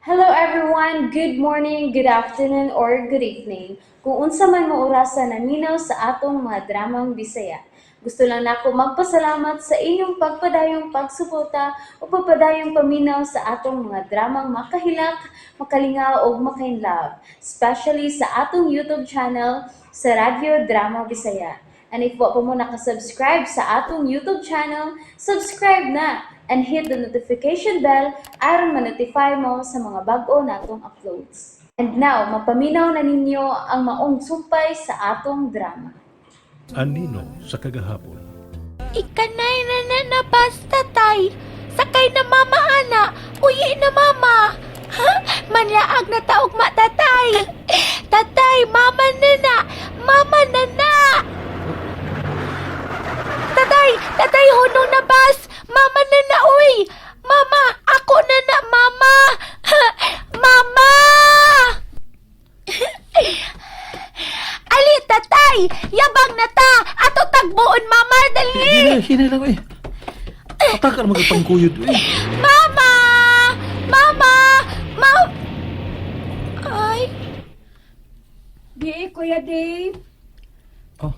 Hello everyone! Good morning, good afternoon, or good evening. Kung unsa man mo orasa naminaw sa atong mga dramang Bisaya. Gusto lang nako magpasalamat sa inyong pagpadayong pagsuporta o pagpadayong paminaw sa atong mga dramang makahilak, makalingaw ug makainlove, especially sa atong YouTube channel sa Radyo Drama Bisaya. And if wa pa mo nakasubscribe sa atong YouTube channel, subscribe na and hit the notification bell aron ma-notify mo sa mga bag-o natong uploads. And now, mapaminaw na ninyo ang maong sumpay sa atong drama. Anino sa kagahapon. Ikanay na na na basta tay. Sakay na mama ana. Uyi na mama. Ha? Manlaag na taog matatay. Tatay, mama na na. Mama na na. Tatay, tatay, hunong na bus. Mama na na, uy. Mama, ako na na, mama. Mama! Ali, tatay! Yabang na ta! Ato tagbuon, mama! Dali! Hinay, hinay lang eh. Ataka na magpangkuyod eh. Mama! Mama! Ma... Ay, Di, Kuya Dave. Oh.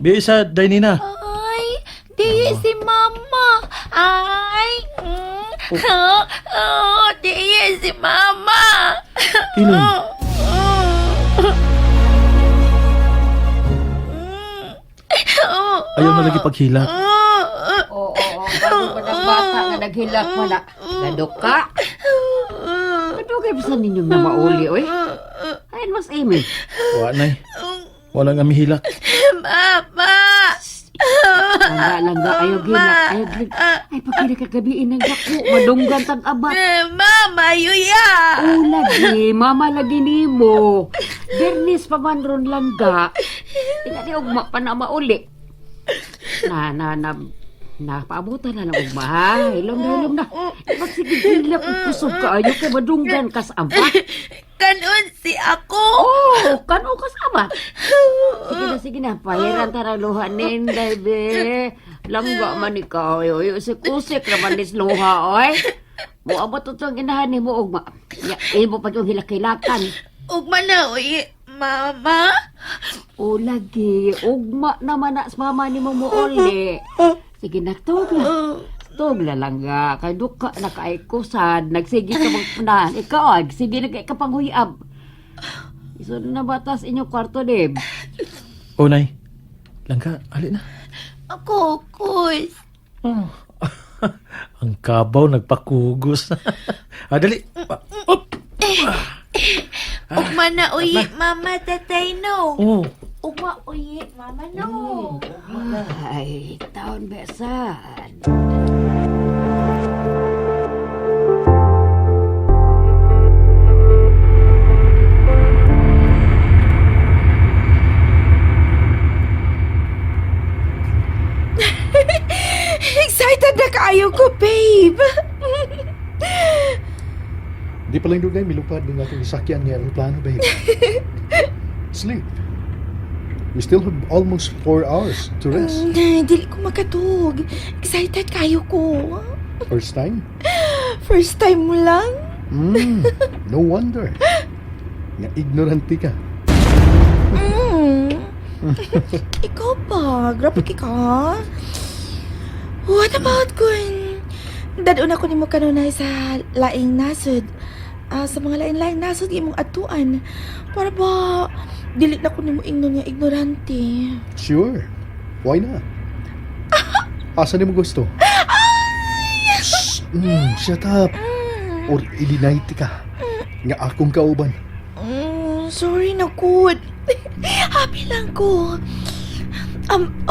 Bisa, Dainina. Ay, di si mama. Ay, oh, oh, di si mama. Iloy. Ayaw na lagi paghilak. Oo, oo, oo. Bago pa ng bata nga naghilak mo na. Naduka. Kadugay pa sa ninyong na mauli, oy. Ay, mas Amy. Wa, nay. Wala nga mihilak. Mama! Langga, langga. Ayaw gilak, ayaw gilak. Ay, pagkira kagabiin ng dako. Madunggan tag abat. Mama, yuya! Oo, lagi. Mama lagi nimo. Bernis pa man ron langga. Tingali ugma pa na mauli. Na, na, na. Napaabutan na lang ugma, ha? Hilom na, hilom na. Magsige gilak ug kusog kaayo kay madunggan ka sa abat. Kanon si ako. Oh, kano ka sa abat? Sige na, sige na. Pahiran tara luha ninday, be. Langga man ikaw. Oy, usik-usik naman nis luha, oy. Muabot to ang inahan ni mo, ugma. Ya, imo pa yung hilak-hilakan. Ugma na, uy. Mama? O lagi, ugma naman na sa mama ni mo muuli. Sige na, tugla. Tugla lang ga. Kay duka na kay kusad. Nagsige ka magpunahan. Ikaw, ay, sige na kay kapanghuyab. Isun na batas inyong kwarto, Deb. Oh, nay. Langga, ali na. Ako, kus. Oh. Ang kabaw nagpakugos. Ah, dali. Up. Ugma na, uy. Mama, tatay, no. Oh. Ugma, uy. Mama, no. Ay, taon besan. Excited na kaayo ko, babe. Di pa lang dugay, milupad ng atong isakyan nga aeroplano, babe. Sleep. We still have almost 4 hours to rest. Dili ko makatug. Excited kayo ko. First time? First time mo lang? No wonder. Nga ignorante ka. Ikaw pa. Grabe ka. What about kun? Dadun ako nimo kanunay sa laing nasod. Ah, sa mga lain-laing nasod imong atuan. Para ba dili na ko nimo ingnon nga ignorante. Sure. Why not? Asa ni mo gusto? Shh! Shut up. Or i-deny ka. Nga akong kauban. Sorry na kud. Happy lang ko.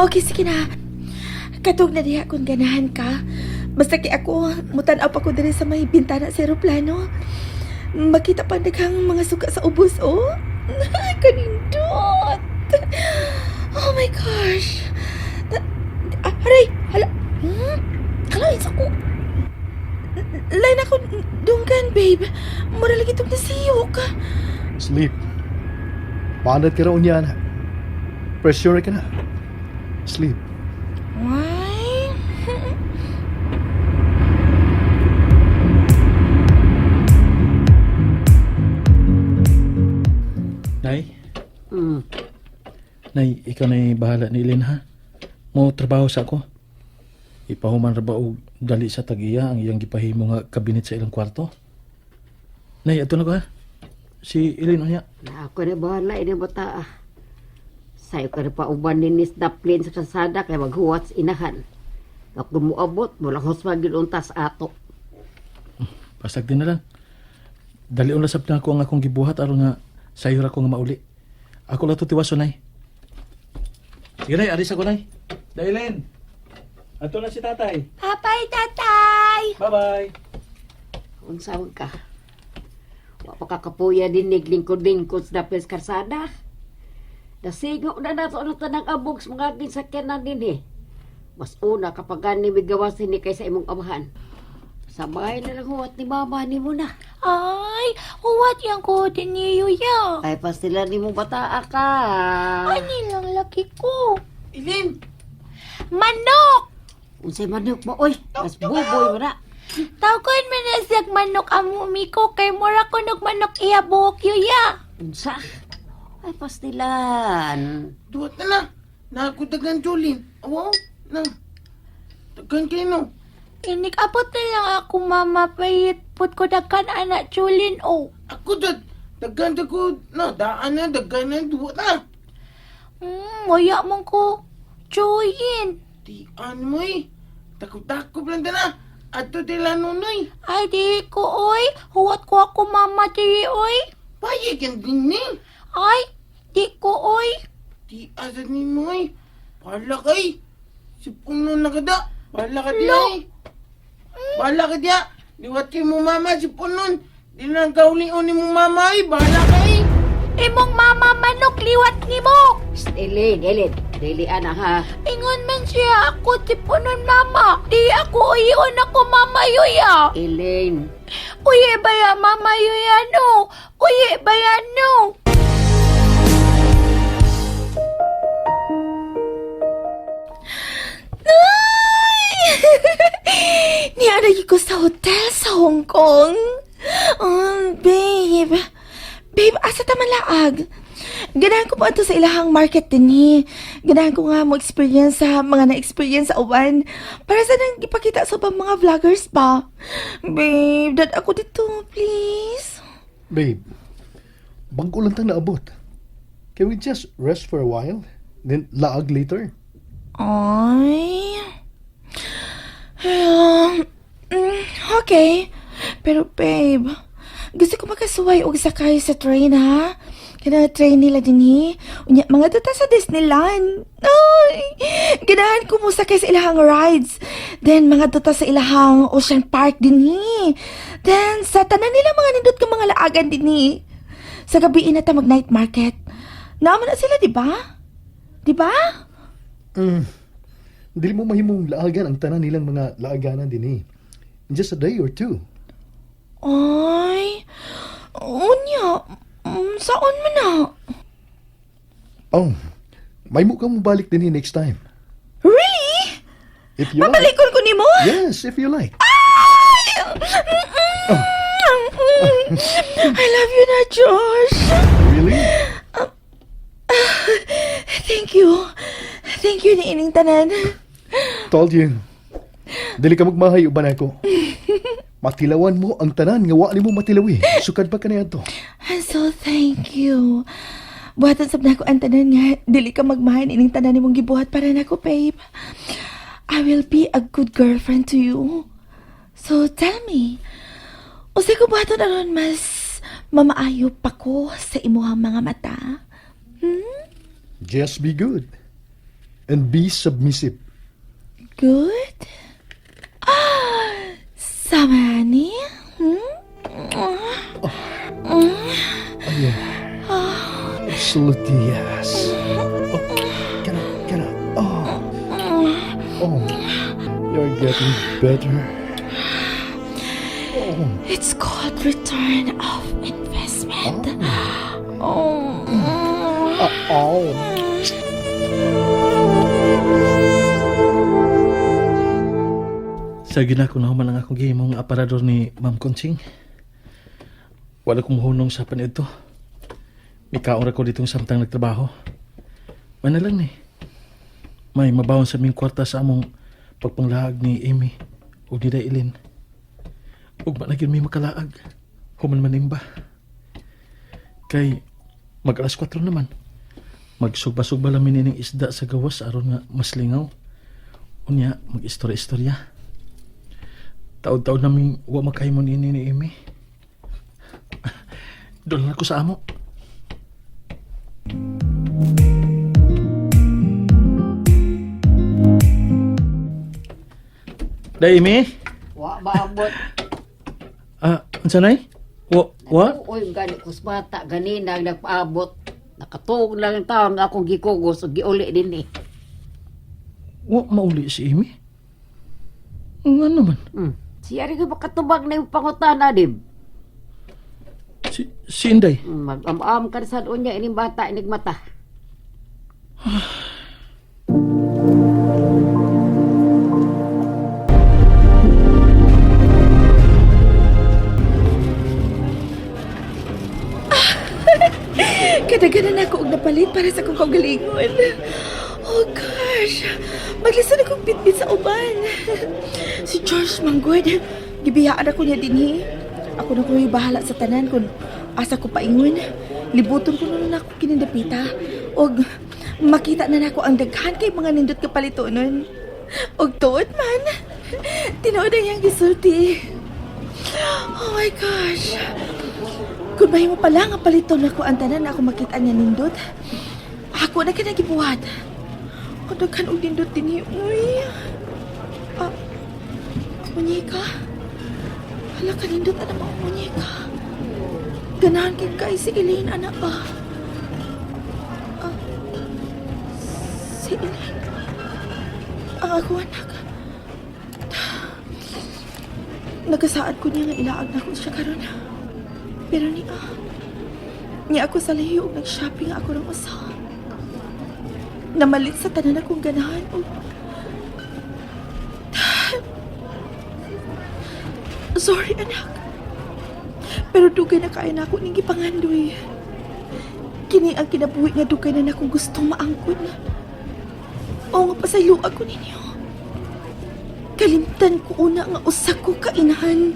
Okay, sige na. Katog na diha kung ganahan ka. Basta kay ako, mutan-aw pa ko diri sa may bintana sa eroplano. Makita pa daghang mga suka sa ubos, oh. Kanindot! Oh my gosh! Ah, aray! Hala! Hala, isa ko. Lain ako, dunggan, babe. Mura lagi itong nasiyok. Sleep. Panat ka raw niya na. Pressure ka na. Sleep. Why? Nay, ikaw na bahala ni Elaine ha. Mo trabaho sa ako. Ipahuman ra ba og dali sa tag-iya ang iyang gipahimo nga kabinet sa ilang kwarto? Nay, ato na ko ha. Si Elaine unya. Na ako na bahala ini bata ah. Sayo ka na pa uban ni Nis Daplin sa kasada kay maghuwat sa inahan. Ako moabot, mulahos magyud unta sa ato. Pasag din na lang. Dali na sab na ako ang akong gibuhat aron nga sayo ra ko nga mauli. Ako lang to tiwason nay. Sige nay, aris ako nay. Dailin. Ato na si tatay. Papay, tatay! Bye-bye. Unsa man ka? Wa pa kakapuya dinig lingkod-lingkod sa Daplin sa karsada. Nasigo na nato ang tanang abog sa mga ginsakyanan dinhi. Mas una kapag gani migawas ni kaysa imong amahan. Sabay na lang huwat ni mama ni mo na. Ay, huwat yang ko din niyo ya. Ay pa sila ni mo bataa ka. Ani lang laki ko. Ilin! Manok! Unsay manok mo oy? Mas buboy mo na. Tawgon man na siyag manok ang mumi ko kay mura ko manok iya buhok yuya. Unsa? Ay pastilan. Duwat na na! Nakakudagan, Jolene. Awaw! Na! Dagan kayo no. Inig abot na lang ako mama payit put ko dagkan anak Julin o. Ako dad! Dagan ko! Na, daan na, dagan na, duwat na! Waya man ko. Julin. Di ano mo eh. Takot-takot lang na. Ato tila nunoy. Ay di ko oy. Huwat ko ako mama di oy. Payag yan din ni. Ay di ko oy. Di asad ni mo eh. Bahala kay. Sipon nun na kada. Bahala ka diya eh. Bahala ka diya. Liwat kay mo mama, sipon nun. Di lang kaulion ni mo mama eh. Bahala ka eh. Imong mama manok liwat nimo. Psst, Ellen, Ellen. Dili ana ha. Ingon man siya ako tipunon mama. Di ako uyon ako mama yuya. Ellen. Uye ba ya mama yuya no? Uye ba ya no? Niaragi ko sa hotel sa Hong Kong. Babe. Babe, asa ta man laag? Ganahan ko po ato sa ilahang market din eh. Ganahan ko nga mo experience sa mga na-experience sa uwan. Para sa nang ipakita sa ubang mga vloggers pa. Babe, dad ako dito, please. Babe, bago lang tang naabot. Can we just rest for a while? Then laag later? Ay. Okay. Pero babe, gusto ko makasuway og sakay sa train ha. Kana train nila dinhi. Unya mga duta sa Disneyland. Ay, ganahan ko mo sakay sa ilahang rides. Then mga duta sa ilahang Ocean Park dinhi. Then sa tanan nila mga nindot ka mga laagan dinhi. Sa gabi na ta mag night market. Naman na sila, di ba? Di ba? Dili mo mahimong laagan ang tanan nilang mga laaganan din eh. In just a day or two. Ay, unya, saon man na? Oh, may mo kang mabalik din eh next time. Really? If you like. Pabalikon ko nimo? Yes, if you like. I love you na, Josh. Really? Thank you. Thank you ni ining tanan. Told you. Dili ka magmahay uban ako. Matilawan mo ang tanan nga wa nimo matilawi. Sukad pa kaniadto. And so thank you. Buhatan sab nako ang tanan nga dili ka magmahay ni ining tanan nimong gibuhat para nako, babe. I will be a good girlfriend to you. So tell me, unsay ko buhaton aron mas mamaayo pa ko sa imuhang mga mata? Just be good. And be submissive. Good? Ah, sama ni? Hmm? Oh, yeah. Absolutely yes. Oh, get up, get up. Oh. Oh, you're getting better. Oh, It's called return of investment. Oh. oh. Sa gina ko nahuman ang akong gihimong aparador ni Ma'am Conching. Wala kong muhunong sa panidto. Mikaon ra ko ditong samtang nagtrabaho. May na lang ni. May mabawon sa aming kwarta sa among pagpanglaag ni Amy ug ni Dailin. Ug ma na gyud mi makalaag. Human manimba. Kay mag alas 4 naman. Magsugba-sugba lang mi nining isda sa gawas aron nga mas lingaw. Unya, mag-istorya-istorya. Taod-taod naming wa makahimo niini ni Amy. Doon lang ako sa amo. Day, Amy? Wa maabot. Ah, unsa nay? Wa, wa? Uy, gani ko sa bata ganina nagpaabot. Nakatuog lang ang tao nga akong gikugos ug giuli din eh. Wa mauli si Amy? Nga naman. Siya rin makatubag na yung pangutana, dib. Si Inday. Mag-am-am ka sa unya ining bata inig mata. Kadaganan ako og napalit para sa akong kaugalingon. Oh gosh, maglisan akong bitbit sa uban. Si George Manggod, gibiyaan ako niya dinhi. Ako na ko'y bahala sa tanan kung asa ko paingon. Libuton ko na ako kinindapita. Og makita na nako ang daghan kay mga nindot ka palitonon. Og tuod man, tinuod ang iyang gisulti. Oh my gosh. Kung mahimo pala nga paliton ako ang tanan na ako makita niya nindot. Ako na ka nagibuhat. Ang daghan og nindot dinhi. Uy. Ah, munyeka. Hala ka nindot ana mga munyeka. Ganahan kay kay si Elaine ana ba? Ah, si Elaine. Ang ako anak. Nagasaad ko niya nga ilaag na ko siya karon. Pero ni ah, niya ako sa lahi og nag-shopping ako ng usa. Namalit sa tanan akong ganahan og Sorry anak. Pero dugay na kaya na ako ning gipangandoy. Kini ang kinabuhi nga dugay na nakong gustong maangkon. O nga pasaylo ako ninyo. Kalimtan ko una nga usa ko kainahan.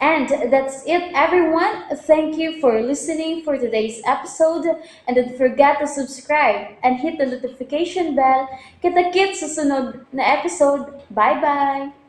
And that's it, everyone. Thank you for listening for today's episode. And don't forget to subscribe and hit the notification bell. Kita-kits sa sunod na episode. Bye-bye!